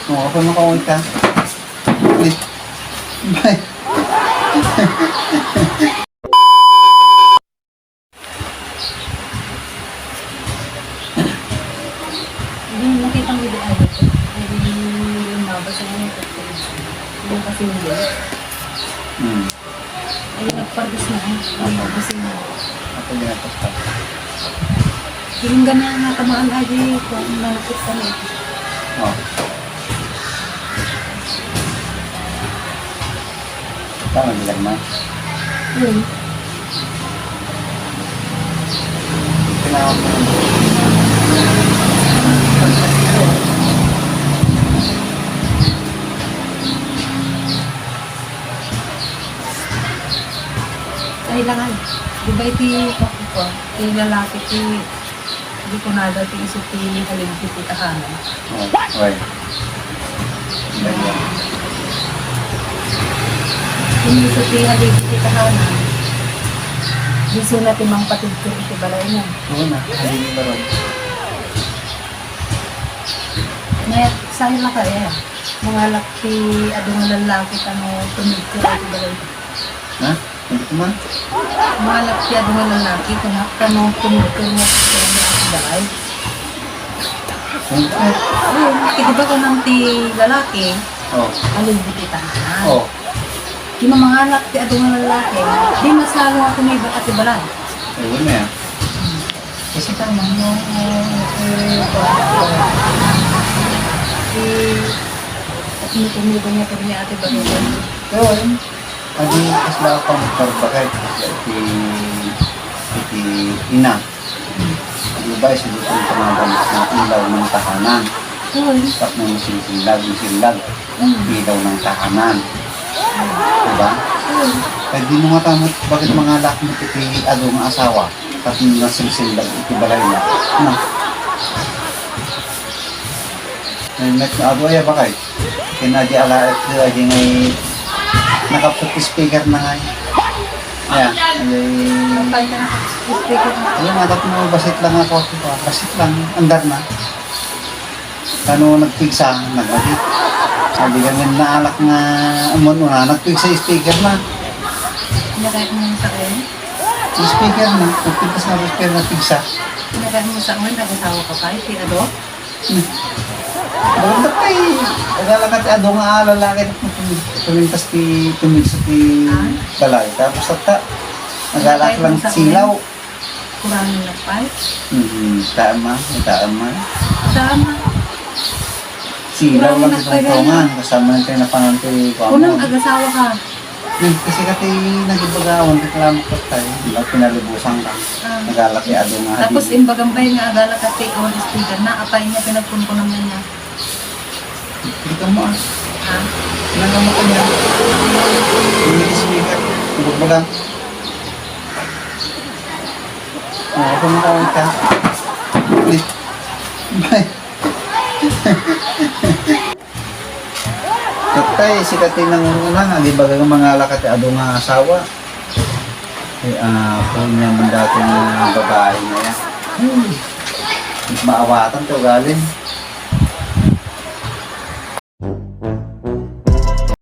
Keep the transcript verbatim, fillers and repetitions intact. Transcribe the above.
Oh, ako na ka. Please. Bye. Hindi mo nakita ang video ko. Hindi yung mabasa yung picture. Yung kasi hindi. Hmm. Ay, nagpardas na eh. Nagpardas na. Ako din nagpardas. Yung ganyan nga tamaan, ay, di ko, manakit kami. Oh. Tama, bilang na. Hmm. Kailangan mo. Kailangan. Di ba iti, ko, iti lalaki, ti, di ko na dati iso ti haligi ti tahanan. Oh, oy. Ganyan. Kung iso ti haligi ti tahanan, di iso na ti mangpatidto iti balay na. Oo na, haligi ba ron? Mayat, saan na kaya? Mangalak ti adu nga lallaki kano tumigko iti balay. Ha? Hindi ko man. Mangalak ti adu nga lallaki kano, kano tumigko iti balay. Siyempre. Oo, iti ba kunam ti lalaki? Oh. Alin di kita na. Oh. Di mangalak ti adu nga lallaki. Di mas lalo nga tumibak iti balay. Ayun na yan. Kasi tama, no, eh, eh, eh, eh, kung ito, ito niya, ito niya, ate, ba, ito? Yun. Adi, kasla pang parbakay, iti, iti ina. Adi ba, isa dito ang pangalan na ilaw ng tahanan. Yun. Tapno masilsilag, masillag. Mm. Ilaw ng tahanan. Diba? Mm. Eh, di mo nga tama, bakit mangalak mo iti adu nga asawa? Tapno nasilsilag iti balay mo. Ano? Ay, met nga adu, ay, bakay? Kina di ala, adi ngay, nakapsut speaker na ngay. Ayan, ay, Kapay ka na, speaker na. Ayun, nga, tapno basit lang ako, basit lang, andar na. Kano nagpigsa, nagbalik. Sabi kami, naalak nga, amun mo na, nagpigsa speaker na. Nakaya mo sa akin? Speaker na, nagpigsa, speaker na, pigsa. Nakaya mo sa akin, nag-asawa ka pa, iti adu? Hmm. Maganda pa eh. Nagalakat adu nga lalaki na pumintas ti, tumigsa ti Ah? balay. Tapos at ta, nagalak Nakaya lang mo sa akin? silaw. Kurang na pay? Mm, tama, tama. Tama. Silaw Kurang lang na sa pay tungtungan, gani. Kasama ng tinapangan ti kuwan Kunang mo. Agasawa ka. Hmm, kasi kati nagibagawan, reklamo ka tayo. Diba, pinalubusan ka. Ah. Nagalaki ado nga. Tapos, di. Imbagambay nga agala kati, awan istigan na, apay niya pinagkunkunan niya. Hindi ka mo ah. Ha? Nang mo kanya. Hindi ka speaker. Kumbaga. Oh, ako na kawang ka. Please. Bye. Tatay, si Katinang Runa, di ba nga mangalak ti adu nga asawa? Eh, ah, kung niya man dati nga babae na yan. Hmm. Maawatan to, galing.